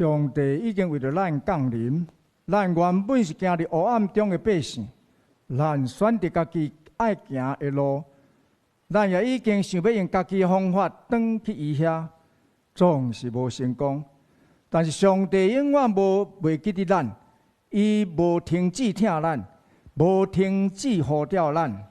上帝已經為著咱降臨，咱原本是行佇黑暗中的百姓，咱選擇家己愛行的路，咱也已經想欲用家己的方法轉去伊遐，總是無成功。但是上帝永遠無袂記得咱，伊無停止疼咱，無停止呼召咱。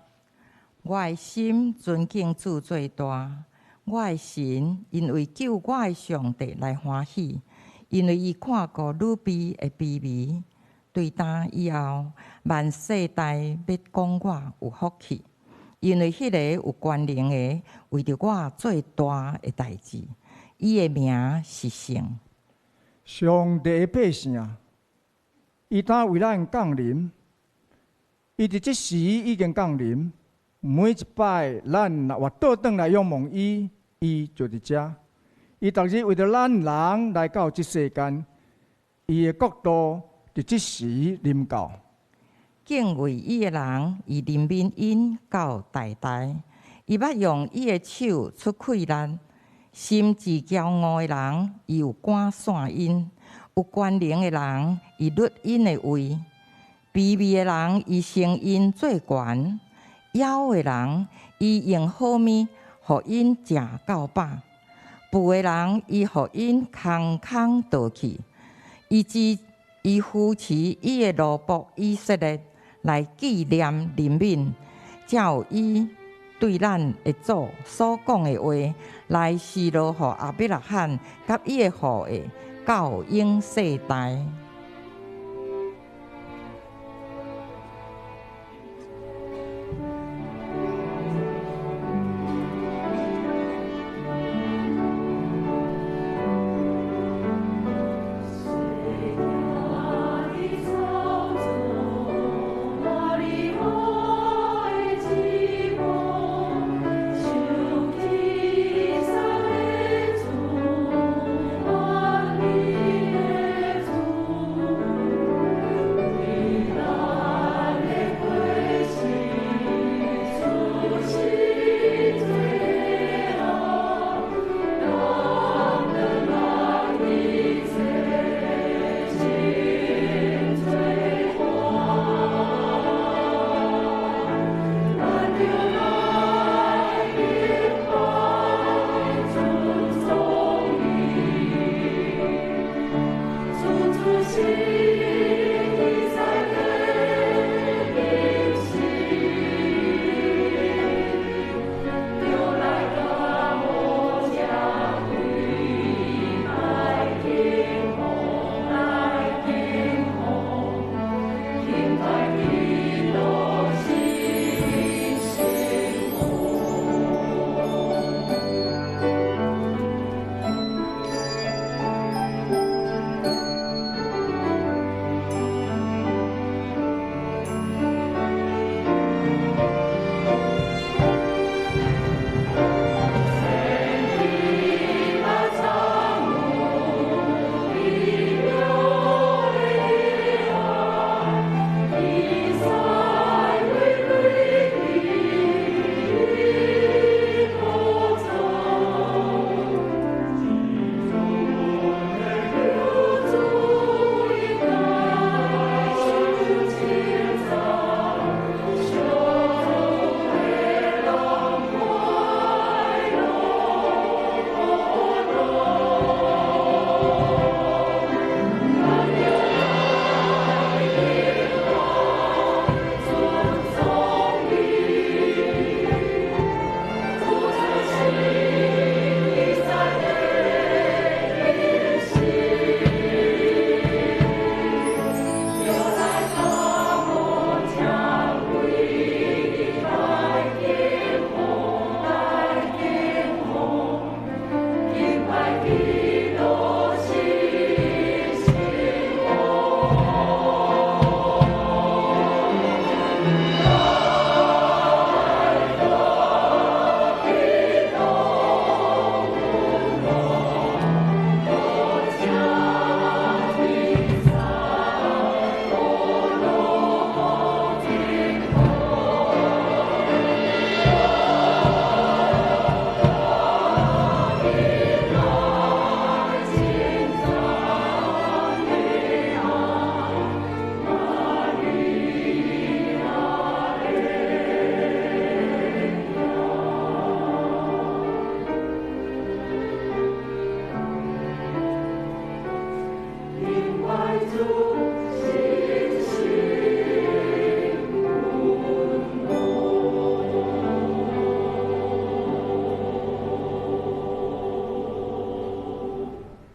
我的心尊敬主最大，我的神因為救我的上帝來歡喜，因為伊看顧女婢的卑微。對今以後，萬世代欲講我有福氣，因為彼個有權能的為著我做大的代誌，伊的名是聖。上帝的百姓啊，伊當為咱降臨，伊佇這時已經降臨。每一擺咱若活倒轉來仰望伊，伊就佇遮。伊逐日為著咱人來到這世間，伊的國度佇這時臨到。敬畏伊的人，伊憐憫𪜶到代代。伊捌用伊的手出氣力，心志驕傲的人，伊有趕散𪜶；有權能的人，伊掠𪜶的位；卑微的人，伊升𪜶做懸；枵的人，伊用好物予𪜶食夠飽；富的人，伊予𪜶空空倒去。伊只伊扶持伊的奴僕以色列來紀念憐憫，照伊對咱的祖所講的話，來施落予亞伯拉罕佮伊的後裔到永世代。